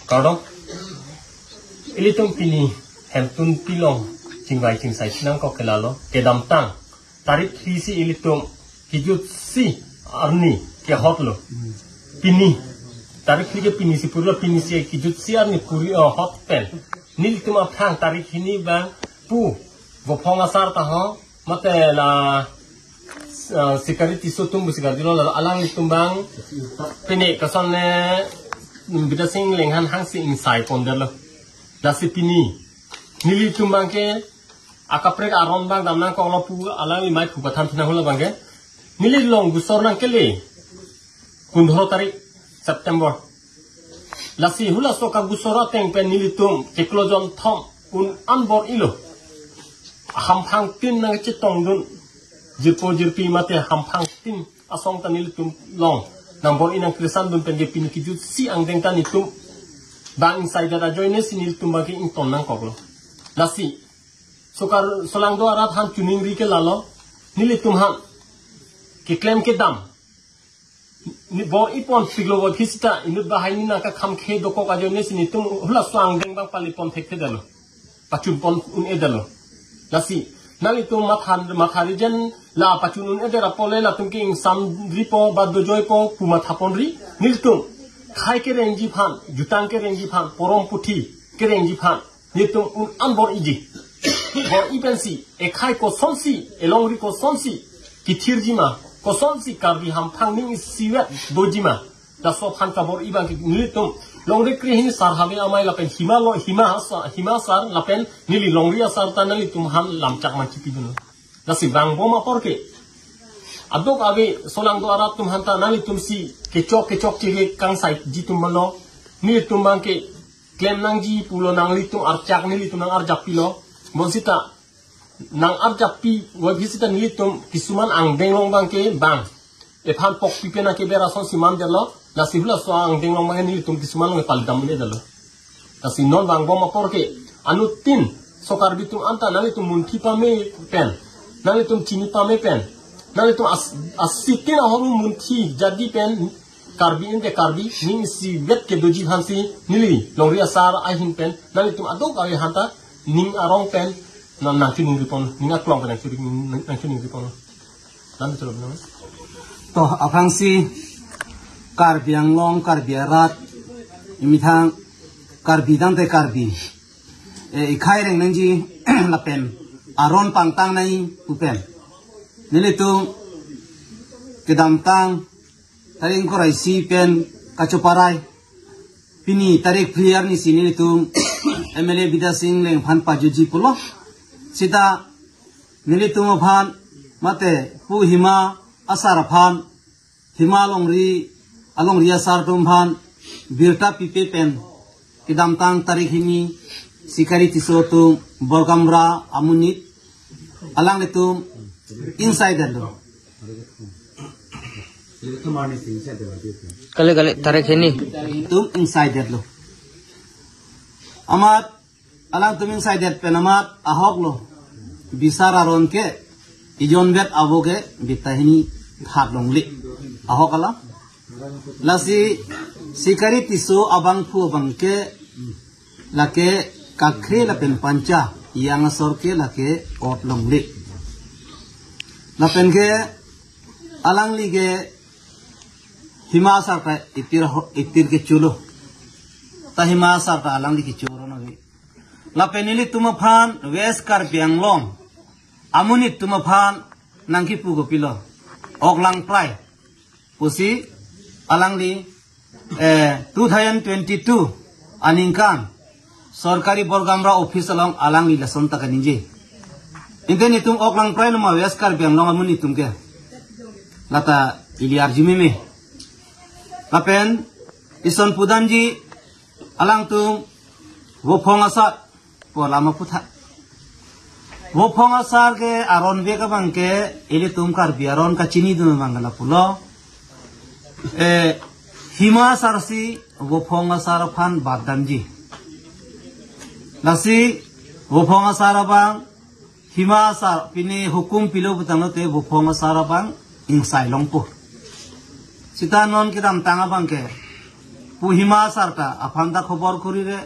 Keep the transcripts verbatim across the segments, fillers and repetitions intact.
Kardom. Ilitum pini hemtun pilong chingvai chingsai chinang kok ke lalo, kedamtang tarik phli si ilitum kijutsi arni kehotlo. Pini tarik phli ke pini si purlo, pini si kijutsi arni puri, oh, hot pen nelitum aphrang tarik hini abang pu Vophong asar ta ho, mate la, ah, Sikari Tisso atum pu si kardilo, la alanglitum abang pini koson le Bidya Sing Lenghan hangsi ingsai pondetlo. Lasi pini nelitum abang ke akaprek aron abang damnang koklo pu alangli mai phu pathan thinang hula abang ke, neli long gusor nangkele pondro tarik September. Lasi hula so kagusor ateng pen nelitum chiklo jonthom un-an bor-ilo. Hamphang tin nangchetongdun, jirpo jirpi mate hamphang tin asong ta nelitum long nangbor-i nangkresandun pen ke pini kijutsi angdeng ta nelitum abang ingsaidet ajoine si nelitum abang ke ington nangkoklo. Lasi sokar solangdo arat aphan chiningri ke lalo, nelitum aphan keklem kedam ni bor-i ponpiklo, bor-i sita inut bahai ni nangkakham khe dokok ajoine si nelitum hula so angdeng abang pali pon thekthedetlo, pachun pon un-edetlo. Lasi nanglitum matha, matha rijen, la pachun un-edet apot le latum ke ingsamripo ba dojoipo pu matha ponri. Nelitum khai kerengji aphan, jutang kerengji aphan, porom puthi kerengji aphan nelitum un-an bor-iji. Bor-i pensi ekhai kosonsi, elongri kosonsi kethirji ma, kosonsi Karbi hamphang ning isivet doji ma, laso aphan kabor-i abang ke nelitum longri krehini sar Habe Amei lapen Hima lo, Hima sa, Hima asar lapen neli longri asar ta nanglitum aphan lamchak man chipidunlo. Lasi vangbom apor ke adokave solangdo arat atum aphan ta nanglitum si kechok kechokche kangsaiji atum lo, nelitum abang ke klem nangji pulo, nanglitum archak nelitum nang-arjap pilo. Bonsita nang-arjap pi wai phi sita nelitum kisuman angdeng along abang ke bang ephan pokpi pen nangkeber asonsi mandetlo. Lasi hula so angdeng along abang nelitum kisuman along pali dam un-edetlo. Lasi non vangbom apor ke anuttin so Karbi atum anta nanglitum munthi pame pen, nanglitum chini pame pen, nanglitum as, asitin ahormu munthi jadi pen Karbi ente Karbi ning isivet kedoji aphansi neli longri asar ahin pen nanglitum adokave aphan ta ning arong pen nang, nangchiningri pon, ning aklong pen nangchini, nangchiningri pon. Nang chalo nang. To aphrangsi Karbi Anglong, Karbi arat, emethang Karbi tangte Karbi, eh, ekhai reng nangji lapen aron pangtang nangji pu pen nelitum kedamtang tarik ingkoi ra isi pen kachoparai, pini tarik phli arni si nelitum M L A Bidya Sing Leng aphan pajutji pulo. Sita nelitum aphan mate pu Hima asar aphan, Hima alongri, alongri asar atum aphan birta pipe pen kedamtang tarik hini Sikari Tisso atum Borgamra amonit alanglitum ingsaidetlo. Kali kali tarik hini. Alanglitum ingsaidetlo. Amat alangtum ingsaidet pen amat ahoklo. Bisar aron ke ejon vet avo ke birta hini thap longle. Ahok alam. Lasi Sikari Tisso abangphu abang ke lake Kakhre lapen Pancha, yang asor ke lake ot longle. Lapen ke alangli ke Hima asar ta itir ho, itir kecho lo. Ta Hima asar ta alangli kecho ron ave. Lapen nelitum aphan West Karbi Anglong amonit atum aphan nangkipu kopilo, ok langprai pusi alangli, eh, two thousand twenty-two aningkan sorkari Borgamra office along alangli lason ta kaningje. Ante nelitum ok langprai lo ma West Karbi Anglong amonit atum ke? Lata ili arjumeme. Lapen ison pudamji alangtum Vophong asar pu alam aphuthak. Vophong asar ke aron vek abang ke ilitum Karbi aron kachinidun abang ke lapulo. Eh, Hima asar si Vophong asar aphan bat damji. Lasi Vophong asar abang, Hima asar pini hukum pilo putanglote Vophong asar abang ingsai longpo. Sita non kedamtang abang ke Pu Hima Asar ta aphan ta khobor kurire,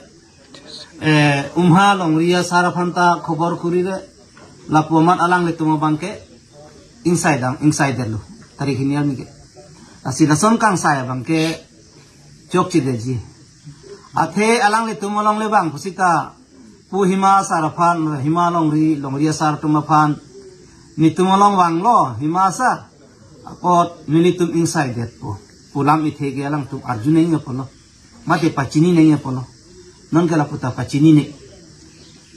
eh, Umha Longri Asar aphan ta khobor kurire, lapu amat alanglitum abangke ingsai dam, ingsai detlo. Tarik hini arni ke. Lasi lason kangsai abangke chokchedetji. Athe alanglitum along le bang pusita, Pu Hima Asar aphan, Hima Longri, Longri Asar atum aphan, netum along vanglo, Hima Asar. Apot nelitum ingsai detpo pu lam ithe ke alangtum arju nangji apotlo. Mate pachini nangji apotlo. Non ke lapu ta pachinine.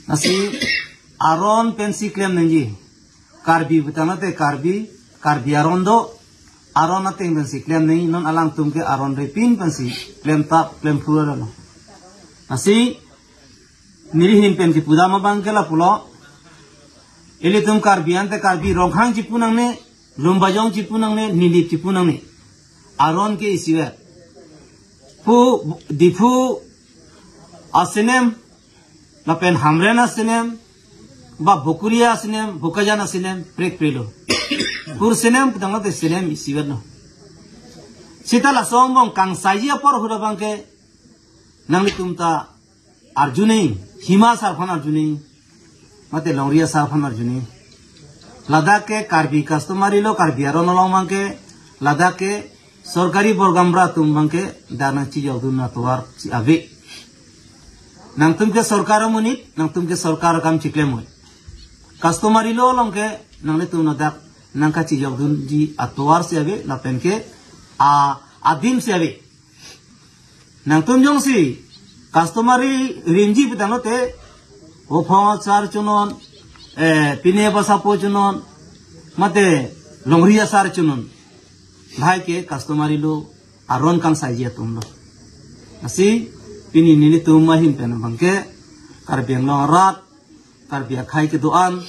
Lasi aron pensi klem nangji. Karbi pu tangte Karbi, Karbi aron do, aron ateng pensi klem nangji, non alangtum ke aron repin pensi klem tap, klem phru lo. Lasi neli ahin pen kipu dam abangke lapulo. Ilitum Karbi ante Karbi Ronghang chipu nangne, Lumbajong chipu nangne, Nilip chipu nangne. Aron ke isivet. Pu Diphu asenem, lapen Hamren asenem, ba Bokolia asenem, Bokajan asenem, prekprelo. Kur senem, pu tangte senem isivetlo. Seta laso angbong kangsaiji apor ahut abangke nanglitum ta arju nangji, Hima Asar aphan arju nangji, mate Longri Asar aphan arju nangji. Ladak ke Karbi customary lo, Karbi aron along abangke, ladak ke sorkari borgamra atum abangke dak nangchijokdun atovar si ave. Nangtum ke sorkar amonit, nangtum ke sorkar akam chiklem oi. Customary lo along ke nanglitum ladak nangkachijokdunji atovar si ave, lapen ke a adim si ave. Nangtum jongsi customary rimji pu tangte, Vophong Asar chonon, eh, Pine Basapo chonon, mate Longri Asar chonon. Lahai ke customary lo, aron kangsaiji atum lo. Lasi pini nelitum ahin pen abangke, Karbi Anglong arat, Karbi akhei kedo-an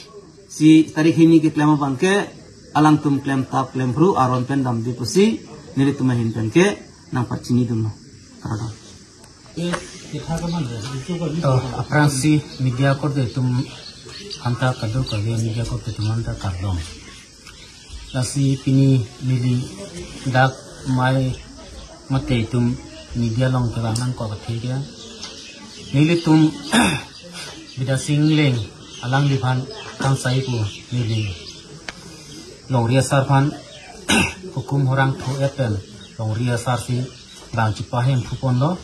si tarik hini keklem abangke, alangtum klem tap klem phru aron pen damde pusi nelitum ahin pen ke nangpachinidunlo. Kardom. To, aphrangsi media korte atum aphanta, kadokave media korte atum aphanta kardom. Lasi pini neli dak mai mate itum media along kevang nangkok athe ke, nelitum Bidya Sing Engleng alangliphan kangsai pu neli Longri Asar aphan hukum horang thu epen Longri Asar si bang chipahemphu ponlo.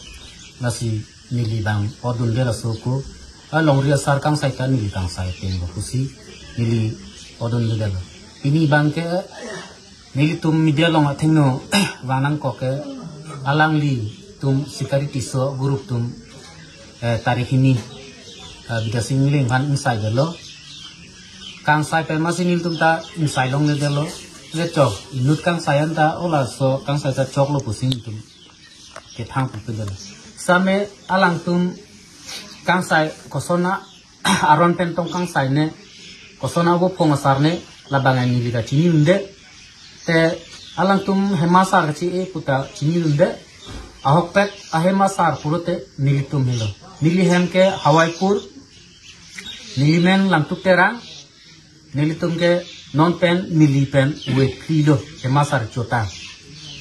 Lasi neli bang odunde laso ko. A Longri Asar kangsai ta neli kangsai ateng lo pusi neli odundedetlo. Pini abangke nelitum media along athengno vang nangkok ke, alanglitum Sikari Tisso group atum, eh, tarik hini, eh, Bidya Sing Engleng aphan ingsai detlo. Kangsai pen masi nelitum ta ingsai longledetlo. Le chok, inut kangsai anta, o laso kangsai ta choklo pusi nelitum kethang pupe detlo. Same alangtum kangsai kosona aron pen tong kangsai ne, kosona Vophong Asar ne, labang neli ta chinidunde. Te alangtum Hima Asar kachi-e pu ta chinidunde. Ahokpet a Hima Asar pulote nelitum helo. Neli hem ke Hawaipur, neli men Langtuk Terang, nelitum ke non pen neli pen wekli lo Hima Asar chota.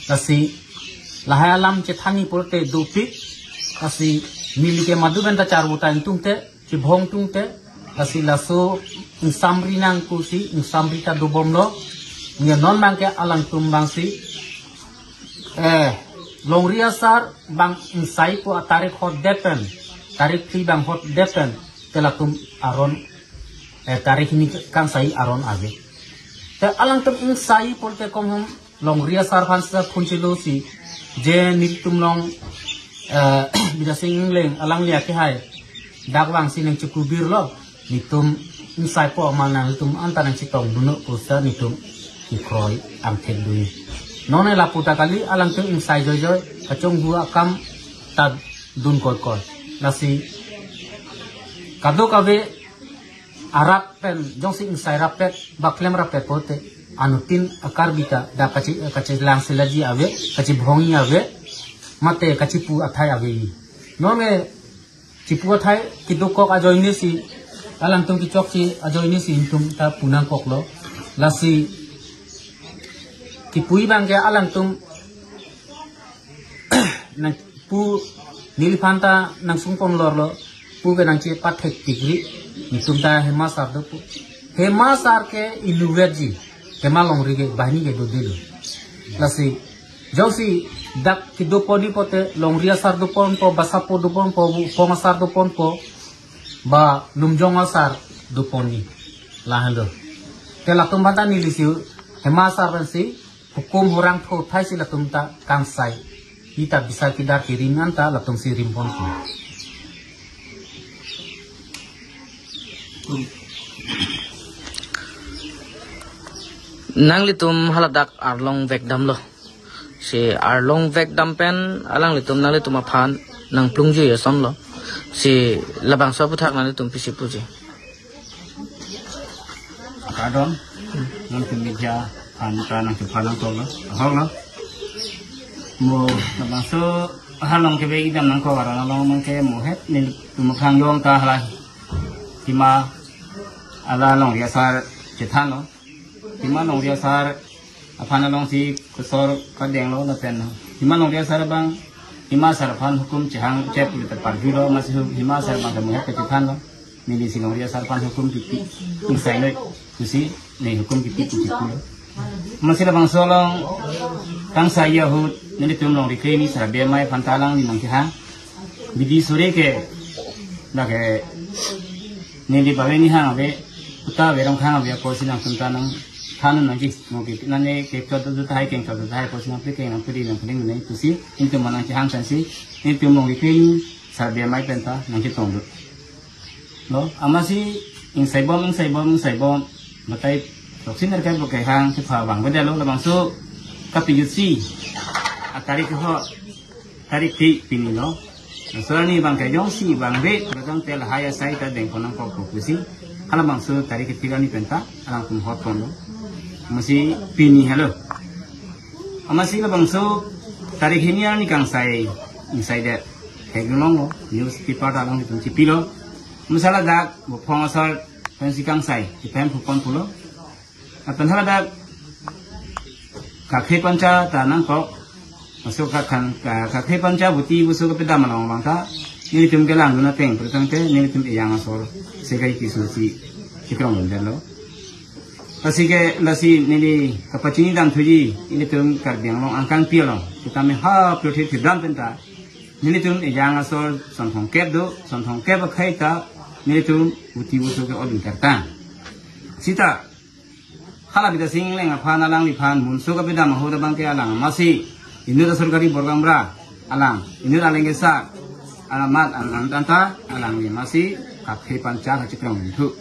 Lasi lahai alam chethanji pulote dopik, lasi neli ke madu pen ta charvo ta ingtungte, chibhong tungte, lasi laso ingsamri nang pusi ingsamri ta dobomlo. Nge non abangke alangtum abangsi, eh, Longri Asar bang ingsai pu atarik hotdet pen, tarik phli bang hotdet pen, te latum aron, eh, tarik hini kangsai aron ave. Te alangtum ingsai pulote konghum Longri Asar aphan sa phun chelo si, je nelitum along, eh, Bidya Sing Engleng alangli akehai dak vangsi nangchikubir lo, nelitum ingsai po ma nangtum anta nangchetongdunnon pusi nelitum kekroi angthek dun. Non lapu ta kali, alangtum ingsai joijoi, kachonghu akam ta dun koikoi. Lasi kadokave arap pen, jongsi ingsai rappet, ba klem rappet pulote, anuttin a-Karbi ta dak kachi, kachelang selaji ave, kachibhongji ave, mate kachipu athai ave. Non ke chipu athai kedokok ajoine si, alangtum kechoksi ajoine si nelitum ta pu nangkoklo. Lasi kipuji abangke alangtum nang Pu neliphan ta nangsungpon lorlo, pu ke nangchepathek tikri, netum ta Hema sar do pu. Hema sar ke inutvet ji, Hema Longri ke banghini ke dodelo. Lasi, jongsi dak kedoponji pote, Longri asar doponpo, Basapo doponpo, Phong asar doponpo, ba Lumjong asar doponji. Lahenlo. Te latum aphan ta nelisi, Hema sar pensi, hukum hurang tho thai si latum ta kangsai. Ita bisa kidar kirim anta latum si rimpon ko. Nanglitum haladak arlong vekdamlo. Si arlong vekdam pen alanglitum nanglitum aphan nangplungji asonlo. Si labangso aputhak nanglitum pisi puji. Kardom, nangtum media aphan ta nangtum aphan nangkoklo, ahoklo. Mo labangso halong kevek idam nangkok aron along nangke mo het netum aphan jong ta hala Hima, ala Longri asar chethanlo. Hima Longri asar aphan alongsi kosor kadenglo lapen Hima Longri asar abang Hima sar aphan hukum chehang chep pulote parjulo, amatsi hu-, Hima sar abang ta mo het kachethanlo. Nelisi Longri asar aphan hukum kipi, ingsai noi pusi, ne hukum kipi pusi pulo. Amatsi labangso along kangsai ahut nelitum Longri Kre Hini Sarbe Amei aphan ta alangli nangkehang. Bidi sore ke, lake, neli bave nihang ave, uta ave rong khang ave apotsi nangtum ta nangthan nangji, mo ke nane ke chot du tahai, keng chot du tahai apotsi nangpi keng nangpi nangpi nangpi pusi, netum aphan nangkehang pensi, netum Longri Kre Hini Sarbe Amei pen ta nangchetonglo. Lo, amatsi ingsaibom, ingsaibom, ingsaibom. Batai, toksin nerkai bo kehang, kepha abang bedalo, labangso kapijutsi atarik ho, tarik ti pini lo. Laso arni abang ke jongsi abang re, abang tel hai asai ta dengpon nangkok pusi. Halabangso tarik kethek arni pen ta, alangtum hotponlo. Amatsi pini helo. Amatsi labangso tarik hini arni kangsai, ingsaidet. Theklonglo, newspaper ta alangtum chipilo. Amatsi ladak, bo Phong asar pensi kangsai, iphem phupon pulo. Lapen haladak, Kakhre Pancha ta nangkok, masuk kakhan, ka-, Kakhre Pancha buti busu kapedam along abang ta, nelitum kelangdun ateng, pulotangte, nelitum ejang asor, sekai kisu si, chikrong lundetlo. Lasi ke, lasi neli kapachini dam thuji, nelitum Karbi Anglong angkang pi along, kita me ha, plothir thidam penta, nelitum ejang asor, son thomkep do, son thomkep akhai ta, nelitum buti busu ke odun kertang. Sita, hala Bidya Sing Engleng aphan alangliphan munso kapedam ahut abang ke alang amatsi inut asor kari borgam ra alang inut aleng kesa alamat alang tanta alangli amatsi Kakhre Pancha kachikrong thu.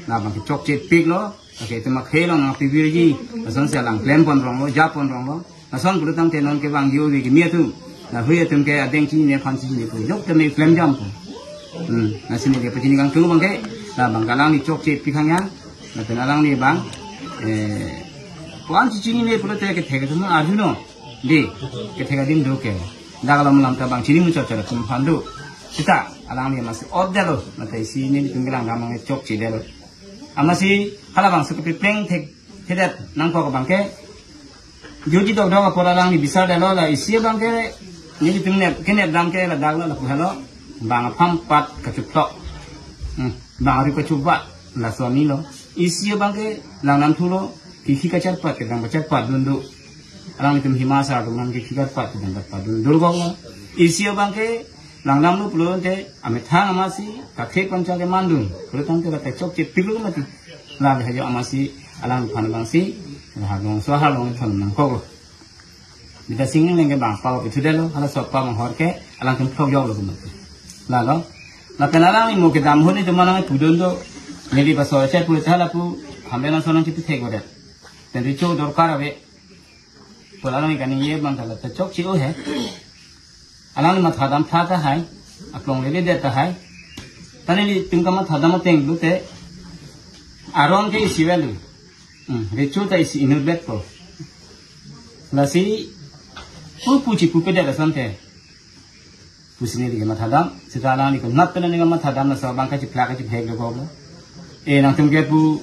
Labang ke chokche piklo, kake tema khelo nangpivirji, lasonsi alang klemponronglo, japponronglo. Lason pulotangte non kevang yo vi kimi atum. Lahui atum ke adeng chinine aphan chinine pu. Jok teme klem jam pu. Hmm, lasi neli kapachini kangtung abang ke. Labang ke alangli chokche pikhang ya. Lapen alangli abang. Eh, ko-an chinine pulote kethek atum arjuno. Di, kethek adim do ke. Dak alam lam ta abang chini muchot chot atum aphan do. Sita, alangli amatsi otdetlo. Mate isi nelitum kelang abang chokchedetlo. Amatsi, halabangso kepepleng thek, thedet nangkok abang ke. Juji dokdok apor alangli bisardetlo la isi abang ke, nelitum nep, kenep dam ke ladak lo lapu helo, bang apam pat kachuphlok. Hmm, bang ari kachubat, laso arni lo. Isi abang ke, langnam thulo, kikhi kacharpat, kedam kacharpat dun do. Alanglitum Hima sar atum aphan kikhi kacharpat, kedam kacharpat dun do kok lo. Isi abang ke, langnamlo pulote, amethang amatsi, Kakhre Pancha kemandun, pulotangte la ta chokche piklo mati. La le hajo amatsi, alangliphan abangsi, la halong so halong phan nangkoklo. Bidya Sing Engleng ke bang paw pithudetlo, halaso paw manghor ke, alangtum phlok joklo kumati. Lalo, lapen alangli mo kedam ahut netum alang pudun do, neli baso chet pulote hala pu, hamben ason nangchipithek godet. Tadi cho dorkar ave, pu alangli kaningje abang ta la ta chokche o he. Alangli mathadam tha tahai, aklong leledet tahai. Ta nelitum kamathadam ateng pulote, aron ke isi avelo. Hmm, recho ta isi inutvet ko. Lasi, pu puchi pupedet asonte. Pusi neli kamathadam, sita alangli konat pen neli kamathadam laso abang kachiphlak kachipheklok kok lo. Eh, nangtum ke pu,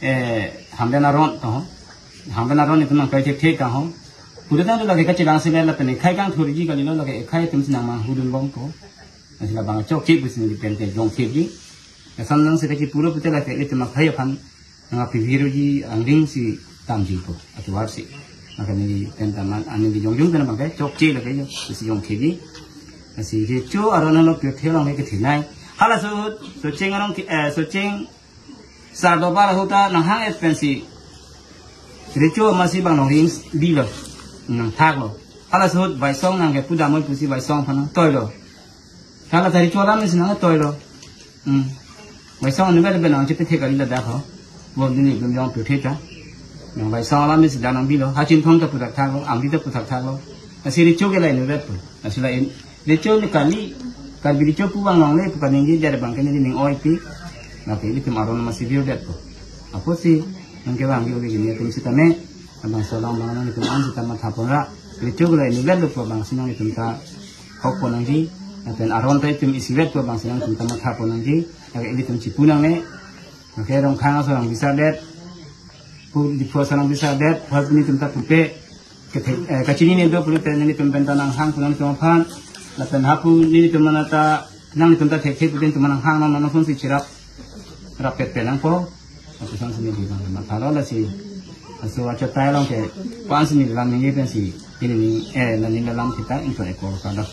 eh, hamben aron to ho. Hamben aron netum nangkai thekthek ta ho. Pura tang lake kachelang sila lapen ekhai kangthurji kalilo, lake ekhai atum si nangmanghudun bompo. Lasi labang chokche pusi neli pen ke jongthepji. Lason nang sila kipuro pute lake ilitum akhai aphan nangpivirji angdeng si tamjipo atovar si. Maka neli pen ta man, ani neli jongjong pen abang ke chokche lake jo, si jongthepji. Lasi recho aron lo pirthe along ke kethenei. Hala so, Socheng arong ke, eh, Socheng Sar Dorbar ahut ta nanghang-et pensi recho amatsi bang nongri-ing bilo, nangthaklo. Hala ahut Baisong nangkepu damnoi pusi Baisong aphan nangtoilo. Hala ta recho alam si nangtoilo. Hmm. Baisong anu bel bel nangchepethe kali ladak ho. Bom dini belum jong pirthe ta. Nang Baisong alam si dak nangbilo. Ha Chinthong ta puthakthaklo, Angdi ta puthakthaklo. Lasi recho ke la inutvetpo. Lasi la in, recho ni kali, Karbi recho pu bang longle pu kaningjedet abang ke neli ning oipi. Lake ilitum aron amatsi virdetpo. Apotsi nangkevang yo lagi ni atum sitame, abang solang bang nangtum an sita mathaponra. Recho ke la inutvetlo pu abang si nangtum ta hokpon nangji. Lapen aron ta itum isivetpo abang si nangtum ta mathaponji. Lake ilitum chipu nangne. Lake Rongkhang aso nangbisadet, pu Diphu aso nangbisadet, hal pu nelitum ta pupe, kethe-, eh, kachinine do pulote nelitum pen ta nanghang pu nangtum aphan, lapen hapu nelitum mana ta, nanglitum ta thekthe pu nelitum nanghang nang nang phone si chirap, rappet pe nangpo, lapuson si neli bang mathalo lasi, laso achatai along ke, pan si neli lam ningje pensi, pini ni, eh, nani lam kita, ington ekor kada.